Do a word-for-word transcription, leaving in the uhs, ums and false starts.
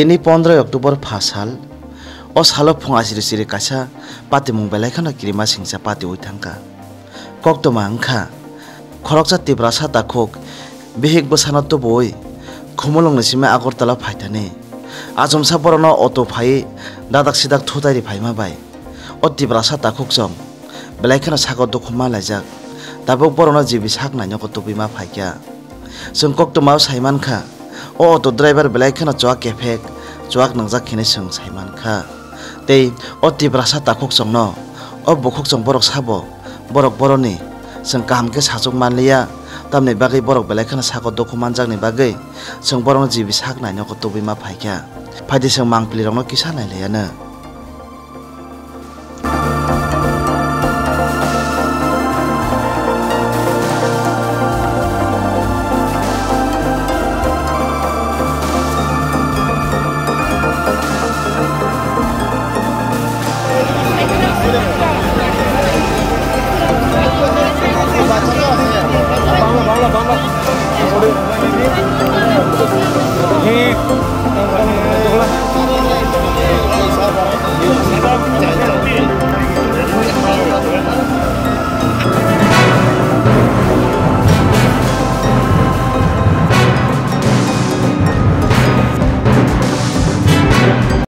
Tini pondroi October pha sal. O salo phung asiri siri kaisa patimung belai kheno kirima singcha patiwi thangkha. Koktwma wngkha, khoroksa Tiprasa takhuk bihik bwsano tubuwi Khumulwngni simi Agartala phaithani. Achomsa borokno auto phaiwi dadak sidak thutairi phaima bai o Tiprasa takhukchong belai kheno sago dukhu ma laijak. Tabuk borokno G B sak nainoko tubui ma phaikha. Chwng koktwmao sai mankha, o auto driver belai kheno chuak kephek, chuak nwngjak hinwi chwng sai mankha. Tei o Tiprasa takhukchongno o bukhukchong borok sabo, borok boroni chwng kaham khe sachuk manliya, tamni bagwi borok belai kheno sago dukhu manjakni bagwi chwng borokno G B sak nainoko tubui ma phaikha. Phaidi chwng mangpilirokno kisa nailaiano.